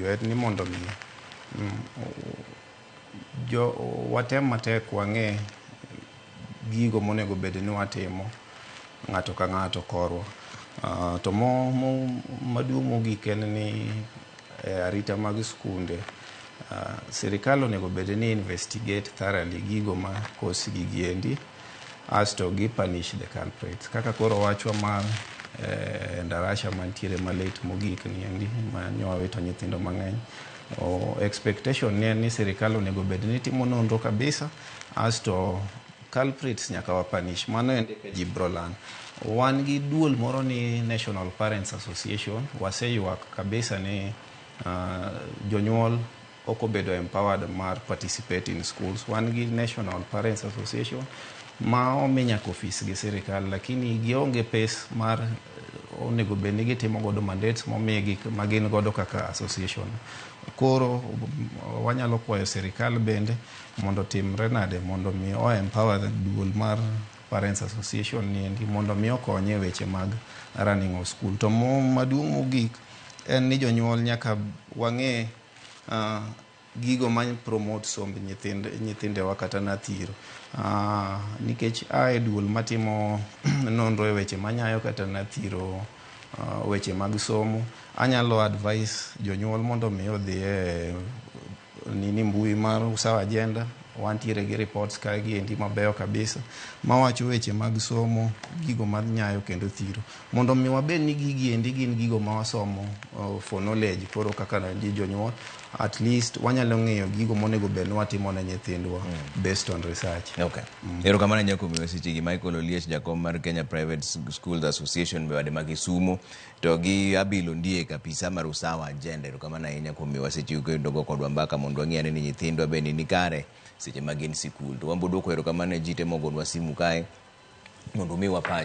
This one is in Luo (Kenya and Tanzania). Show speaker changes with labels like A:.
A: tiyo en ni mondo mi jo watem matek wang'e gigo monego bed ni watimo ng'ato ka ng'ato korwa. To mo, mo maduong' mogik en ni e arita mag skunde, sirikal onego bed ni investigate thoroughly gigo ma cause gigi endi, asto gi punish the culprits. Kaka koro wachwa mar Endarasha mantiere malit mogik ni endi ma nyowawito nyithindo mang'eny. Expectation ne en ni sirikal onego bed ni timo nonro kabisa, asto culprits nyaka wa punish. Mano ende ka ji bro learn. Wan gi duol moro ni National Parents Association, waseywak kabisa ni jonyuol ok obedo empowered mar participate in schools. Wan gi National Parents Association ma omi nyaka ofis gi sirikal, lakini gionge pes mar onego bed ni gitimo godo mandates momigi ma gin godo kaka association. Koro wanyalo kwayo sirikal bende mondo otimre nade mondo mi o empower duol mar Parents Association ni endi mondo mi okonye e weche mag running of school. To mo maduong' mogik en ni jonyuol nyaka wang'e gigo ma promote somb nyithindewa kata nathiro. Nikech a e duol matimo nonro e weche manyayo kata nathiro weche mag somo, anyalo advise jonyuol mondo mi odhi e nini mbui mar Usawa Agenda. Wantiere gi reports kae gi endi mabeyo kabisa mawacho weche mag somo, gigo mar nyayo kendo thiro, mondo mi wabed ni gigi endi gin gigo ma wasomo for knowledge. Koro kaka ji jonyuol, at least wanyalo ng'eyo gigo monego bed ni watimo ne nyithindwa based on research.
B: Okay. Erokamano ahinya kuom miyo sechegi Michael Oliech, jakom mar Kenya Private Schools Association bade ma Kisumu, to gi Abil Ondiek, apisa mar Usawa Agenda. Erokamano ahinya kuom miyowa sechego kendo go kodwa mbaka mondo wang'i ane ni nyithindwa bende ni kare seche ma gin sikul. To wan bo duoko erokamano ne ji te mogonwa simu kae mondo umiwa pachu.